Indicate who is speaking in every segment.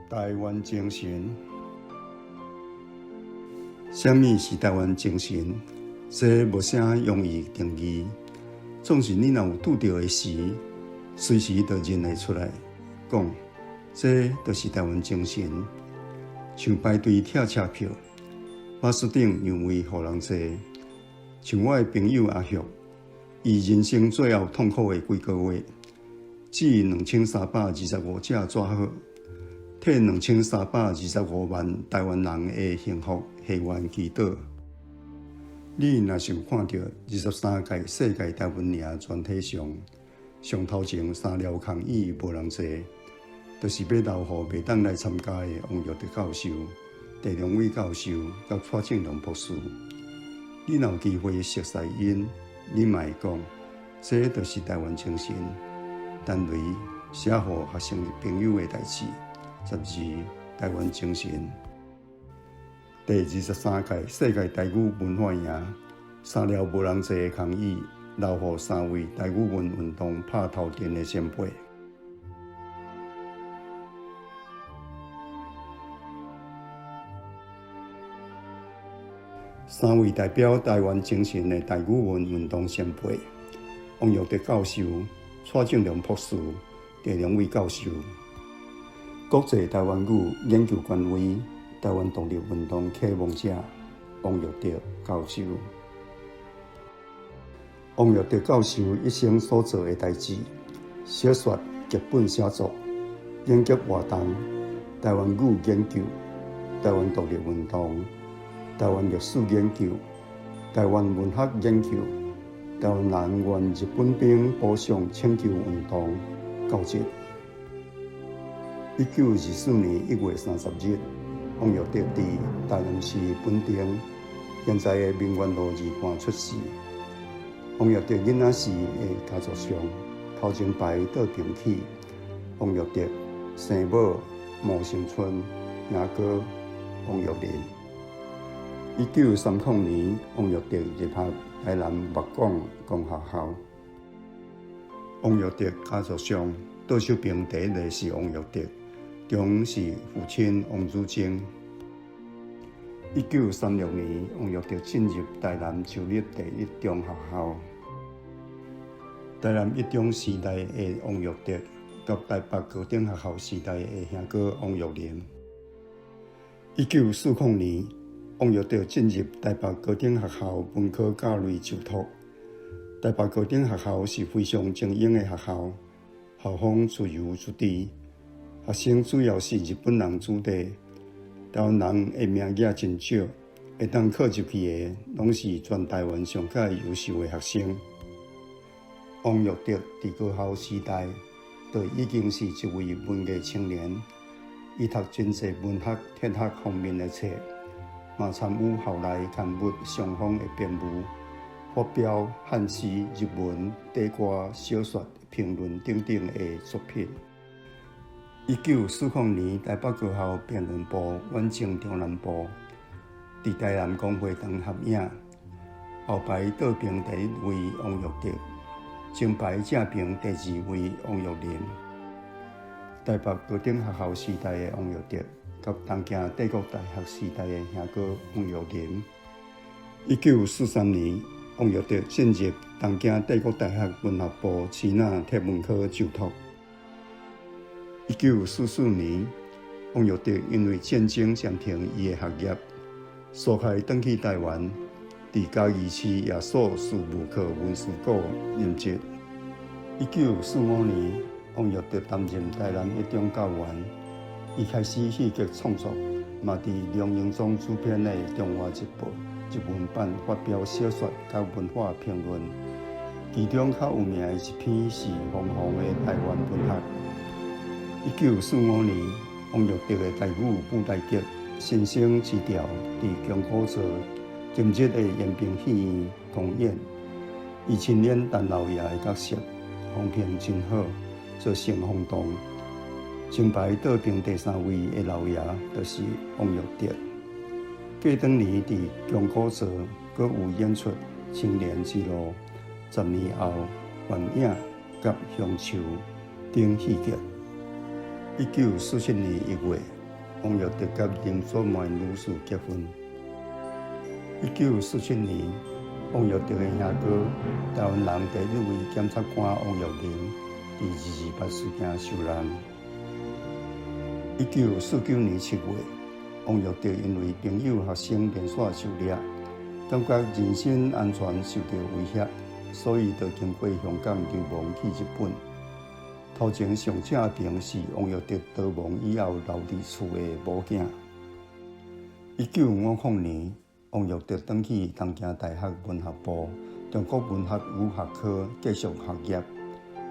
Speaker 1: 台灣精神，啥物是台灣精神？這無啥容易定義。總是你若有拄著的時，隨時就認會出來，講這就是台灣精神。像排隊拆車票，巴士頂讓位予人坐。像我的朋友阿玉，伊人生最後痛苦的幾个月，寄2325隻紙盒，替2325萬台灣人的幸福願望祈禱。你若是有看著23屆世界台文營全體上，上頭前三粒空椅無人坐，就是欲留予袂當來參加的王育德教授、鄭良偉教授佮蔡正良博士。你若有機會熟似𪜶，你嘛會講，這就是台灣精神。陳雷寫予學生朋友的代誌，12台灣精神。第23屆世界台語文化營，三粒無人坐的空椅，留予三位台語文運動拍頭陣的前輩。三位代表台灣精神的台語文運動前輩：王育德教授、蔡正良博士、鄭良偉教授。國際台灣語研究權威、台灣獨立運動啟蒙者王育德教授。王育德教授一生所做的代誌，小說、劇本寫作、演講活動、台灣語研究、台灣獨立運動、台灣歷史研究、台灣文學研究、台灣人援日本兵補償請求運動到這。1924年1月30日，王育德佇台南市本町，現在的民權路二段出世。王育德囡仔時的家族上，頭前排倒平起，王育德生母毛成春，兄哥王育霖。1930年，王育德入學台南木港公學校。王育德家族上倒手邊第一个是王育德，中是父親王汝貞。1936年，王育德進入台南州立第一中學校。台南一中時代的王育德，佮台北高等學校時代的兄哥王育霖。1940年，王育德進入台北高等學校文科甲類就讀。台北高等學校是非常精英的學校，校風自由自治，學生主要是日本人子弟，台灣人的名額真少，會當考入去的，攏是全台灣上較優秀的學生。王育德佇高校時代，就已經是一位文藝青年，伊讀真濟文學、哲學方面的冊。嘛參與校內刊物《上風》的編務，發表漢詩、日文、短歌、小說、評論等等的作品。1940年，台北高校辯論部遠征中南部，佇台南公會堂合影。後排倒邊第一位王育德，前排正邊第二位王育霖。台北高等學校時代的王育德，佮東京帝國大學時代的兄哥王育霖。1943年，王育德進入東京帝國大學文學部支那鐵文科就讀。1944年，王育德因為戰爭暫停伊的學業，疏開轉去台灣，佇嘉義市耶穌事務課文書館任職。1945年，王育德擔任台南一中教員。伊開始戲劇創作，嘛佇梁榮忠主編的《中華日報》日文版發表小說佮文化評論。其中較有名的一篇是《紅紅的台灣文學》。1945年，王育德的台語舞台劇《新生之調》佇京鼓座今日的延平戲院公演，伊親演陳老爺的角色，風評真好，造成轟動。前排倒邊第三位的老爺就是王育德。過當年佇京鼓座閣有演出《青年之路》、十年後、幻影佮鄉愁等戲劇。1947年1月，王育德佮林淑梅女士結婚。1947年，王育德的兄哥，台灣人第一位檢察官王育霖，佇228事件受難。1949年7月，王育德因為朋友學生連續受掠，感覺人身安全受著威脅，所以就經過香港流亡去日本。頭前上正爿是王育德逃亡以後留佇厝的某囝。1950年，王育德轉去東京大學文學部中國文學語學科繼續學業，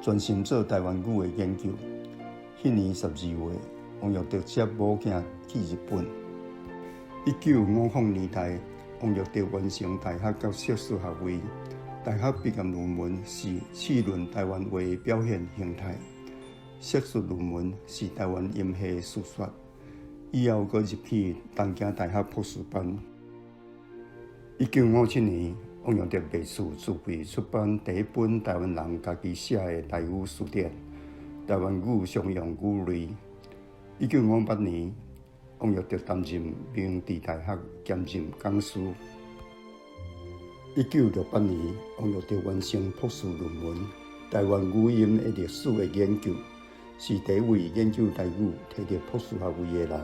Speaker 1: 專心做台灣語的研究。彼年12月，王育德接某囝去日本。1950年代，王育德完成大學佮碩士學位。大學畢業論文是試論台灣話的表現形態，碩士論文是台灣音系的師說。以後閣入去東京大學博士班。1957年，王育德賣厝自費出版第一本台灣人家己寫的台語辭典《台灣語常用語類》。1958年，王育德擔任明治大學兼任講師。1968年，王育德完成博士論文《台灣語音的歷史的研究》，是第一位研究台語提著博士學位的人。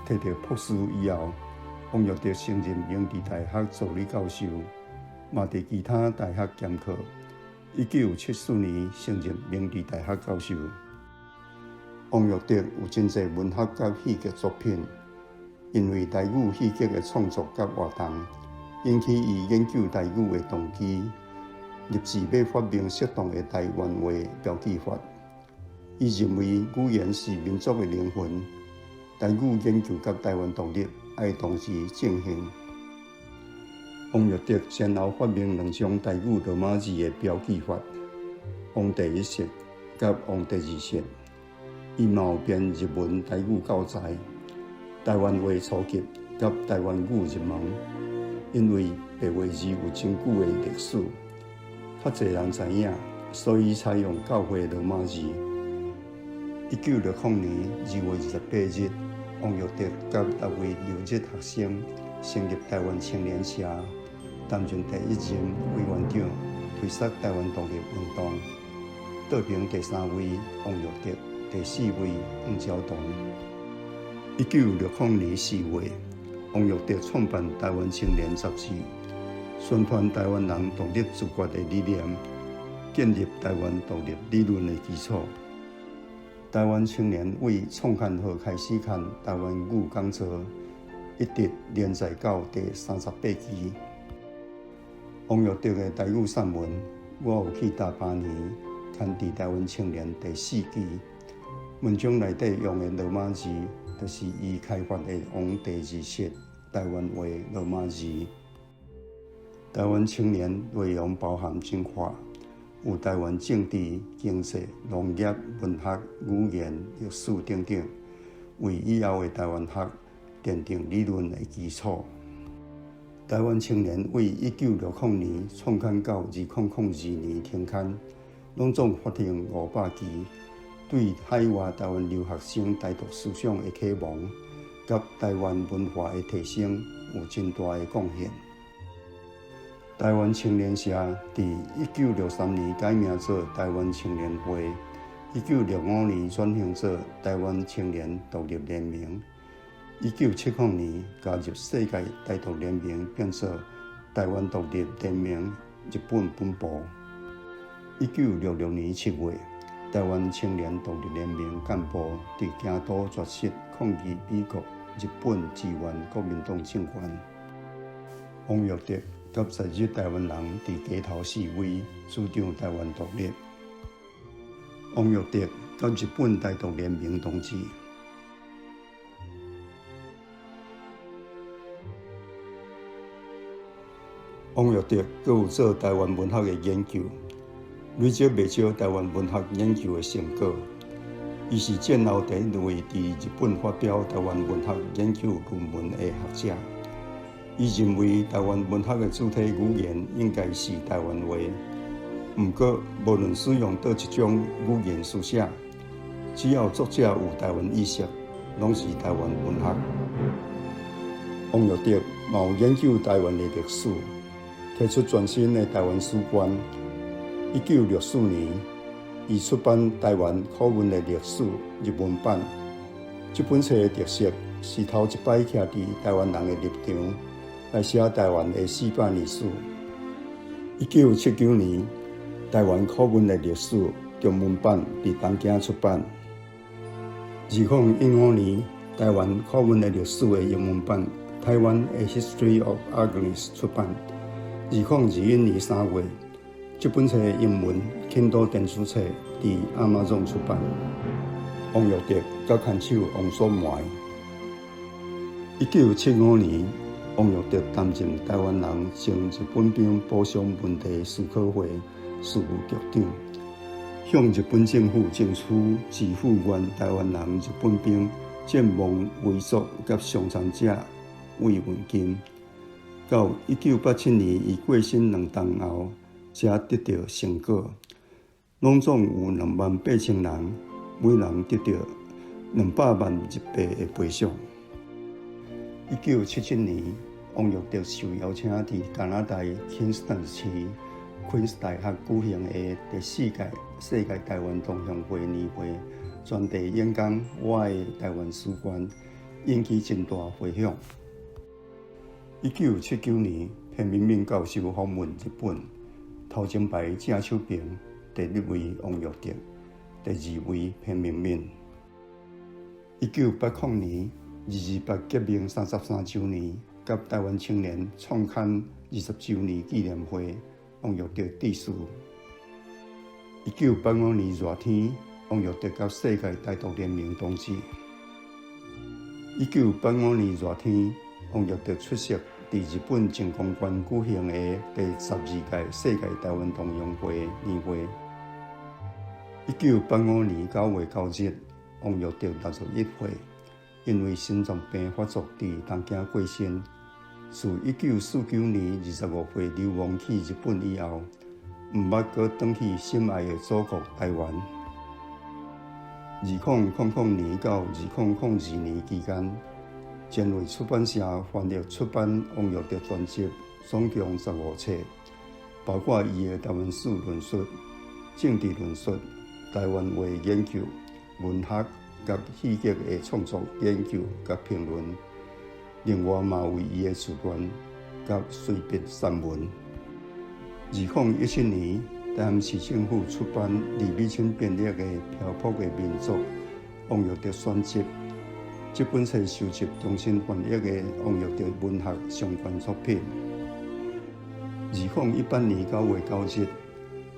Speaker 1: 提著博士以後，王育德升任明治大學助理教授，嘛佇其他大學兼課。1974年升任明治大學教授。王育德有真濟文學佮戲劇作品，因為台語戲劇的創作佮活動，引起伊研究台語的動機，立志欲發明適當的台灣話標記法。伊認為語言是民族的靈魂，台語研究佮台灣獨立愛同時進行。王育德先後發明兩種台語羅馬字的標記法：王第一式佮王第二式。伊嘛有編日文台語教材、台灣話初級佮台灣語入門。因為白話字有真久的歷史，較濟人知影，所以採用教會羅馬字。1960年2月28日，王育德佮六位留日學生成立台灣青年社，擔任第一任委員長，推捒台灣獨立運動。倒評第三位王育德，第四位黃昭同。1960年4月，王育德創辦《台灣青年雜誌》，宣傳台灣人獨立自決的理念，建立台灣獨立理論的基礎。台灣青年為創刊號開始刊台灣語講座，一直連載到第38期。王育德的台語散文《我有去大巴黎》刊佇《台灣青年》第4期。文章內底用的羅馬字，就是伊開發的王第二式台灣話羅馬字。台灣青年內容包含真闊，有台灣政治、經濟、農業、文學、語言、歷史等等，為以後的台灣學奠定理論的基礎。台灣青年為1960年創刊到2002年停刊，攏總發行500期，對海外台灣留學生台獨思想的啟蒙，佮台灣文化的提升有真大的貢獻。台灣青年社佇1963年改名做台灣青年會，1965年轉型做台灣青年獨立聯盟，1970年加入世界台獨聯盟，變做台灣獨立聯盟日本本部。1966年7月，台灣青年獨立聯盟幹部佇京都絕食抗議美國、日本支援國民黨政權。王育德佮在日台灣人佇街頭示威，主張台灣獨立。王育德佮日本台獨聯盟同志。王育德閣有做台灣文學的研究，累積袂少台灣文學研究的成果。伊是戰後第一位佇日本發表台灣文學研究論文的學者。伊認為台灣文學的主體語言應該是台灣話，毋過無論使用佗一種語言書寫，只要作者有台灣意識，攏是臺灣文學。王育德嘛有研究臺灣的歷史，提出全新的臺灣史觀。1964年，伊出版《臺灣口文的歷史》日文版。這本冊的特色是頭一擺徛佇臺灣人的立場來寫臺灣的400年史。1979年，《臺灣口文的歷史》中文版佇東京出版。2015年，《臺灣口文的歷史》的英文版《台灣 A History of Ugliness》出版。2021年3月，這本冊的英文 Kindle 電子冊佇 Amazon 出版。王育德佮牽手王雪梅。1975年，王育德擔任臺灣人前日本兵補償問題思考會事務局長，向日本政府爭取支付原臺灣人日本兵陣亡遺屬佮傷殘者慰問金。到1987年，伊過身2冬後，才得到成果。攏總有28,000人，每人得到200萬日幣的賠償。1977年，王育德受邀請佇加拿大 Kingston 市昆士大學舉行的第四屆世界臺灣同鄉會年會，專題演講《我的臺灣史觀》，引起真大迴響。1979年，彭明敏教授訪問日本，頭前排正手爿，第一位王育德，第二位彭明敏。1980年，二二八革命33週年，佮台灣青年創刊20週年紀念會，王育德致辭。1985年熱天，王育德佮世界台獨聯盟同志。1985年熱天，王育德出席佇日本靜岡縣舉行的第12屆世界臺灣同鄉會年會。1985年9月9日，王育德61歲，因為心臟病發作佇東京過身。自1949年25歲流亡去日本以後，毋捌閣轉去心愛的祖國臺灣。2000年到2002年期間，前衛出版社翻譯出版王育德全集，總共15冊，包括伊的臺灣史論述、政治論述、臺灣話研究、文學佮戲劇的創作研究佮評論。另外嘛有伊的自傳佮隨筆散文。2017年，台南市政府出版李美清編譯的《漂泊的民族》王育德選集。這本冊收集重新翻譯的王育德文學相關作品。2018年9月9日，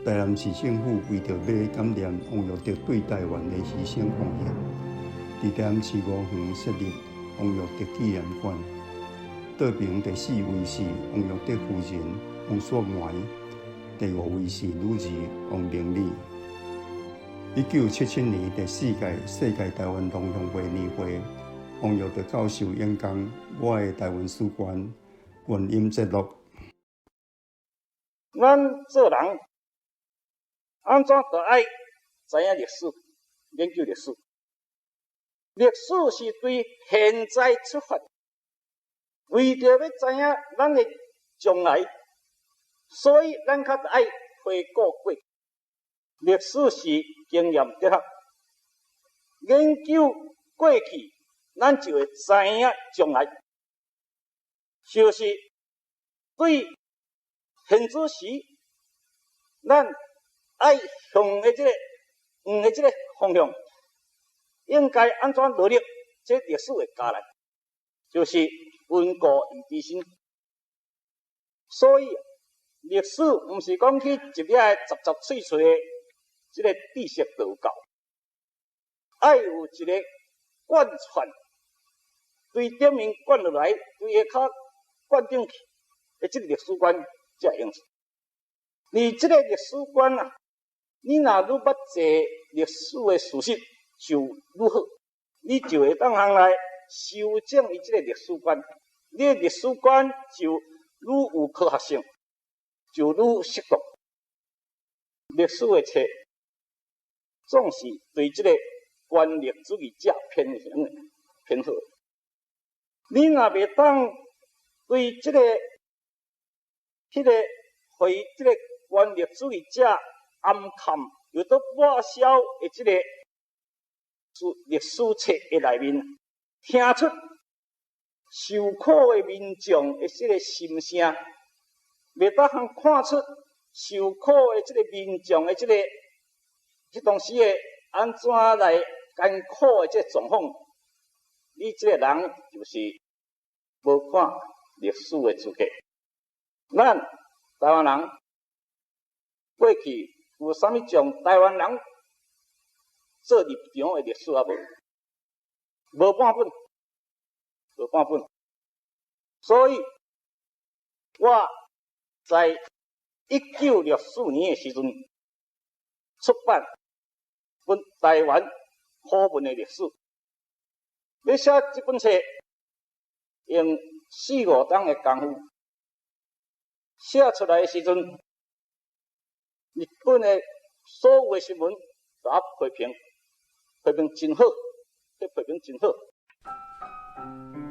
Speaker 1: 台南市政府為著欲感念王育德對臺灣的犧牲奉獻，佇台南市吳園設立王育德紀念館。桌邊第四位是王育德夫人王雪梅，第五位是女兒王明理。1977年第四屆世界臺灣同鄉會年會，王育德教授演講《我的臺灣史觀》，原音節錄。
Speaker 2: 咱做人按怎都愛知影歷史，研究歷史。歷史是對現在出發，為著欲知影咱的將來，所以咱較愛回顧過去。歷史是經驗哲學，研究過去，咱就會知影將來。就是對現此時，咱愛向的這个向的這个方向，應該按怎努力？這歷史會教咱，就是溫故而知新。所以歷史毋是講去一粒雜雜碎碎的這个知識就有夠，愛有一个貫穿，對頂面貫落來，對下跤貫頂去的這个歷史觀才會用。你這个歷史觀啊，你若愈捌濟歷史的事實，就愈好，你就會當通來修正伊這个歷史觀，你的歷史觀就愈有科學性，就愈適當。歷史的冊總是對這个權力主義者偏向的。編好。你若袂當對這個、彼個、予這個權力主義者暗崁，又閣抹消的這個歷史冊的內面，聽出受苦的民眾的這個心聲，袂當看出受苦的這個民眾的這個，彼當時的按怎來艱苦的這個狀況，你這個人就是無看歷史的資格。咱台灣人過去有啥物將台灣人做立場的歷史啊無？無半本，無半本。所以我在1964年的時陣出版本台灣虎文的歷史，欲寫這本冊用四五冬的功夫，寫出來的時陣，日本的所有的新聞都批評，批評真好，這批評真好。